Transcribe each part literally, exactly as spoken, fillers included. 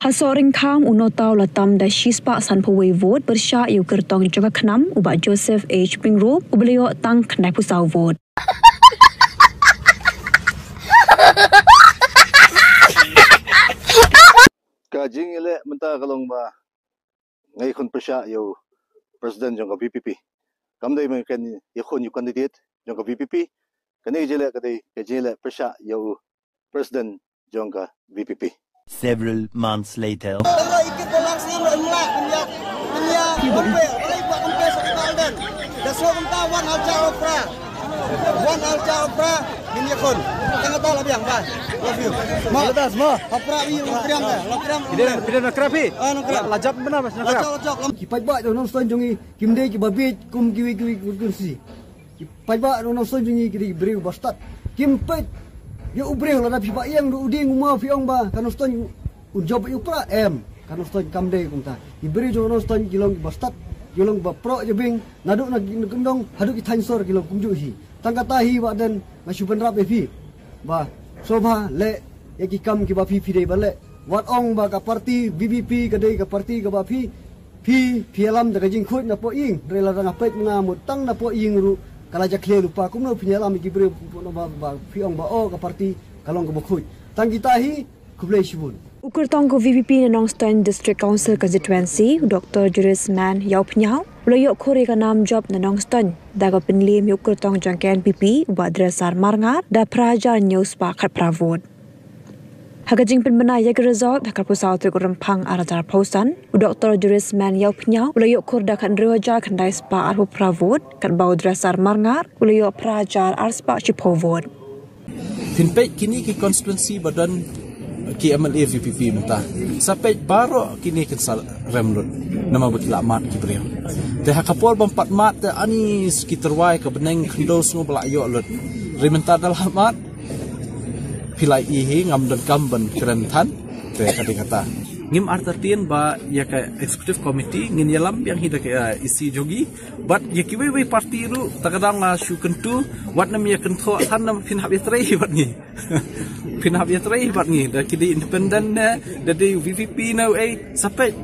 Ha Sohryngkham u Nongthaw la tam da shispah sanphew wei vote pyrshah ïa u kyrtong jong ka KHNAM u Bah Joseph H Pyngrope uba la ïoh tang khyndai phew saw vote. Ka jingïaleh mynta ka long ba nga ïakhun pyrshah ïa u president jong ka VPP. Kam dei mynta ïakhun ïa u candidate jong ka VPP. Kane ka jingïaleh ka dei ka jingïaleh pyrshah ïa u president jong ka VPP. Several months later. Tang ikit balang sngam la imla pynïap pynïap kumpe balai ba kumpe sa kal den. Da so kumta wan al cha opra. Wan al cha opra. Ngin ïakhun. Tang kata la biang ba. Love you. Ma. Kata semua. Opra wi lo kriam ba. Lo kriam. Pidana pidana krapi. Ah, na kriam. La jap bena mas na kriam. La jap la jap. Ki paidbah jong Nongstoiñ jong ngi kim dei kiba bieit kum kiwei kiwei ki constituency. Ki paidbah Nongstoiñ jong ngi ki dei ki briew ba stad. Kim peit ïa u briew lada phi ba ïeng ruh u dieng u maw phi ong ba ka Nongstoiñ un jop ïa u Prah em. Ka Nongstoiñ kam dei kumta. Ki briew jong Nongstoiñ ki long kiba stad, ki long ba proh jabieng, naduh na ki kyndong haduh ki thaiñ sor ki long kumjuh hi. Tang kata hi Bah Ardent nga shu bynrap ïa phi ba sngewbha leh ïa ki kam kiba phi phi dei ban leh. Wat ong ba ka parti VPP ka dei ka parti kaba phi phi phi ïalam da ka jingkhuid na poh ïing. Hynrei lada nga peit ma nga mut tang na poh ïing ruh ka la jakhlia lypa. Kumno phi ïalam ïa ki briew ba ba phi ong ba oh ka parti ka long kaba khuid. Tang kita hi. Khublei shibun. U kyrtong ka VPP na Nongstoiñ District Council Constituency u Doctor Jurisman Ïawphniaw u la ïoh khur ïa ka nam jop na Nongstoiñ da ka pynliem ïa u kyrtong jong ka NPP u Bah Dresar Marngar da phra hajar hynñiew spah khatphra vote. Ha ka jingpynbna ïa ka result ha ka arphew saw tarik u Rymphang arhajar arphew san, u Doctor Jurisman Ïawphniaw u la ïoh khur da ka hynriew hajar khyndai spah arphew phra vote, katba u Dresar Marngar u la ïoh phra hajar ar spah shiphew vote. Phin peit kine ki constituency ba don ki MLA VPP mynta, sa peit baroh kine kin sa rem lut. Namar ba ki la mad ki briew. Te ha ka por bym pat mad te ani ki tyrwa ka bneng khyndew sngew ba la ïoh lut. Hynrei mynta da la mad. Phi la ïohi ngam donkam ban kren than. Te ka dei kata. Ngim artatien ba ïa ka executive committee ngin ïalam biang hi da ka, eh, EC jong ngi. Bad ïa kiwei wei parti ruh ta ka dang la shu kyntu. Wat nym ïa kynthoh than namar phin hap ïatrei hi bad ngi. Phin hap ïatrei hi bad ngi da ki dei independent ne da dei VPP ne ei sa peit.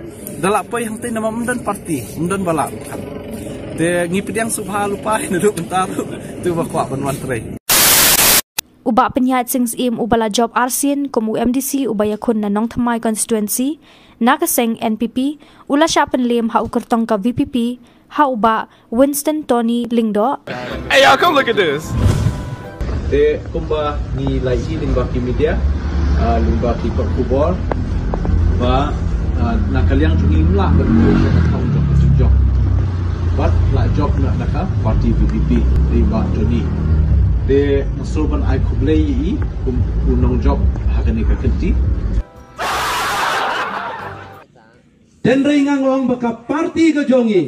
Da la poi hangtei namar ym don parti ym don ba lah. Te ngi pdiang sngewbha lypa hi naduh mynta ruh. Tu ba kwah ban wan trei. U Bah Pynïaid Sing Syiem uba la jop arsien kum u MDC uba ïakhun na Nongthymmai constituency na ka seng NPP u la shah pynliem ha u kyrtong ka VPP ha u Bah Winston Tony Lyngdoh. Hey y'all, come look at this. Te kumba ngi la ïohi lyngba ki media, ah, lyngba ki kot khubor ba, ah, na ka liang jong ngi ym lah ban poi sha ka thong jong ka jingjop. Bad la jop na ka party VPP dei Bah Tony. Te nga sngewbha ban ai khublei ïa i kum u nongjop ha kane ka kynti. Hynrei nga ong ba ka party ka jong ngi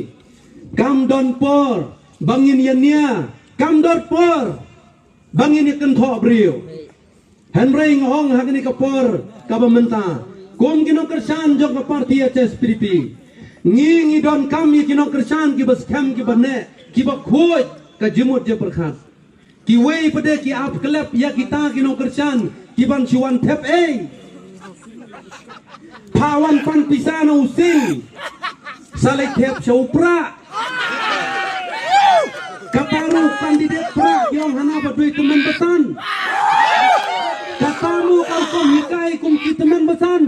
kam don por ba ngin ïa nia, kam don por ba ngin ïa kynthoh briew. Hynrei nga ong ha kane ka por kaba mynta kum ki nongkyrshan jong ka party HSPDP ngi ngi donkam ïa ki nongkyrshan kiba skhem kiba neh kiba khuid ka jingmut jingpyrkhat. Kiwei pat de ki ap klep ïa kita ki nongkyrshan ki ban shu wan thep ei. Pha wan pan pisa na u sing. Sa leit thep sha u Prah. Kata ruh candidate Prah ki ong hana ba dei tymmen basan. Kata ruh ka rukom hikai kum ki tymmen basan.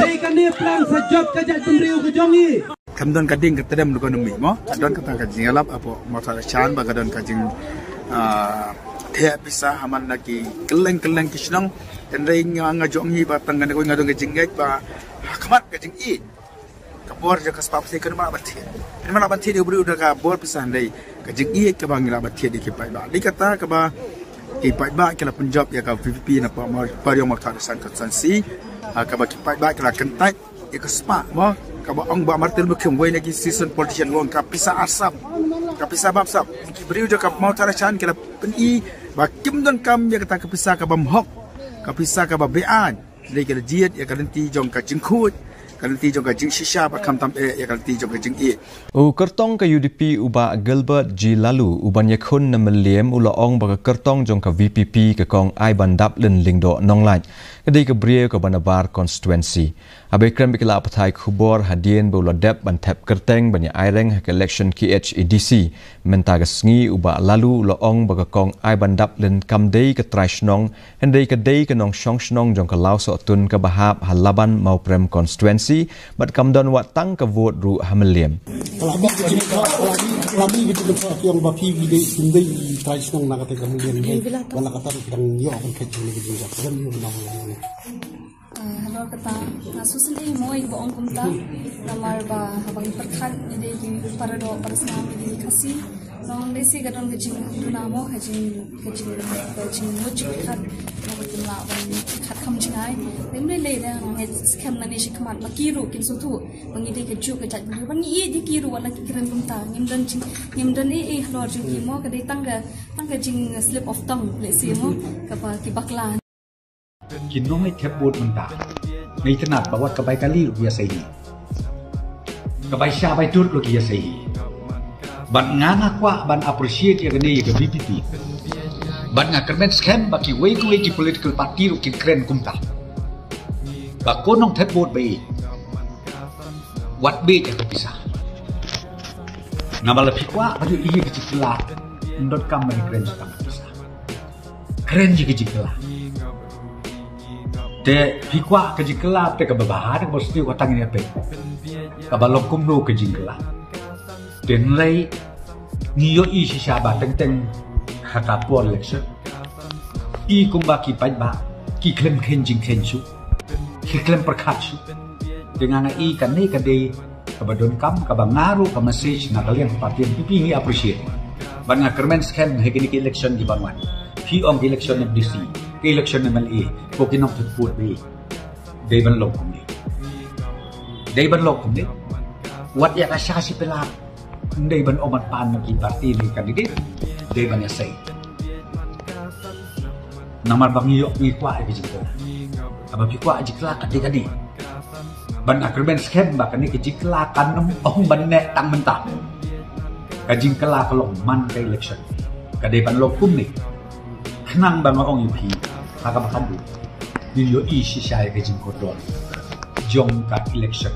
Dei kane plan sa jot ka jaitbynriew ka jong ngi. Kam don ka ding ka tdem ka economy mo. Ka don kata ka jingïalap hapoh Mawthadraishan ba ka don ka jing, ah, theh pisa ha man la ki kylleng kylleng ki shnong. Hynrei nga nga jong ngi ba tang kane ko nga don ka jingngeit ba ha khmat ka jingïeit. Ka bor jong ka spah pisa kane ma la ban thied. Kane ma la ban thied ïa u briew da ka bor pisa hynrei ka jingïeit kaba ngi la ban thied ïa ki paidbah. Dei kata kaba ki paidbah ki la pynjop ïa ka VPP na pa ma pa ïong Mawthadraishan constituency. Ha kaba ki paidbah ki la kyntait ïa ka spah mo kaba ong Bah Martin Luther King wei na ki seasoned politician long ka pisa arsap ka pisa bapsap ki briew jong ka Mawthadraishan ki la pyni ba kim donkam ïa kata ka pisa kaba mhok ka pisa kaba beaiñ dei ki la jied ïa ka lynti jong ka jingkhuid Ka lynti jong ka jingshisha bad khamtam eh ïa ka lynti jong ka jingïeit. U kyrtong ka U D P u Bah Gilbert G Laloo uban ïakhun na Mylliem u la ong ba ka kyrtong jong ka V P P ka Kong Aibandaplin Lyngdoh Nonglait ka dei ka briew kaba nabar constituency. Haba ïakren bad ki lad pathai khubor hadien ba u la dep ban thep kyrteng ban ïa aireng ha ka election K H A D C mynta ka sngi, u Bah Laloo u la ong ba ka Kong Aibandaplin kam dei ka trai shnong, hynrei ka dei ka nongshong shnong jong ka Lawsohtun kaba hap ha Laban Mawprem constituency bad kam don wat tang ka vote ruh ha Mylliem. Ka la mih ka jingkha, ka la mih, ka la mih ka jingkha ki ong ba phi ki dei, kim dei trai shnong na kata ka Mylliem. Wala kata ruh dang ïoh ban khet jong ka jingkha. Ka dang ïoh ban ong. Ah, hello kata. Nga sngewsynei mo ïa ba ong kumta. Namar ba haba ngi pyrkhat ngi dei ki para doh para snam ngi dei Khasi. Nong dei si ka don ka jingduna mo ka jing ka jing ka jingmut jingpyrkhat. Nong ka jinglah ban pyrkhat kham jingai. Lem lei lei da nong ngeit skhem na ne shi khmat ma ki ruh kin sngewthuh ba ngi dei ka juk ka jait ba ngi ïeit ïa ki ruh wat la ki kren kumta. Ngim don jing ngim don ei ei halor jong ki mo ka dei tang ka tang ka jing slip of tongue lei si mo kaba ki bakla. Ki nongleit thep vote mynta. Nga itynnad ba wat ka bai kali ruh ki ïasei hi. Ka bai sha bai tut ruh ki ïasei hi. Bad nga nga kwah ban appreciate ïa kane ïa ka V P P. Bad nga kyrmen skhem ba kiwei kiwei ki political party ruh kin kren kumta. Ba ko nongthep vote ba ïeit, wat beit ïa ka pisa. Namar lada phi kwah ban ïohi ïa ka jingkylla, ym donkam ban kren shaphang ka pisa. Kren ïa ka jingkylla. Te phi kwah ka jingkylla te kaba bha, te kaba sniew, ka tang ïa phi. Kaba long kumno ka jingkylla. Te hynrei ngi ïohi shisha ba teng teng ha ka por election, i kumba ki paidbah ki khlem kheiñ jingkheiñ shuh, ki khlem pyrkhat shuh. Te nga nga i kane ka dei kaba donkam, kaba nga ruh ka message na ka liang ka party N P P ngi appreciate. Bad nga kyrmen skhem ha kine ki election ki ban wan. Phi ong ki election M D C, ki election M L A, ko ki nongthep vote ba ïeit. Dei ban long kumne. Dei ban long kumne. Wat ïa ka sha shi pela. Dei ban ong ban pan ki party ne candidate. Dei ban ïasei. Namar ba ngi ïoh ngi kwah ïa ka jingkylla. Haba phi kwah jingkylla ka dei ka dei. Bad nga kyrmen skhem ba kane ka jingkylla kan ym ong ban neh tang mynta. Ka jingkylla ka long man ka election. Ka dei ban long kumne. Khnang ba nga ong ïa phi ha kaba khadduh ngin ïohi shisha ïa ka jingkordor jong ka election.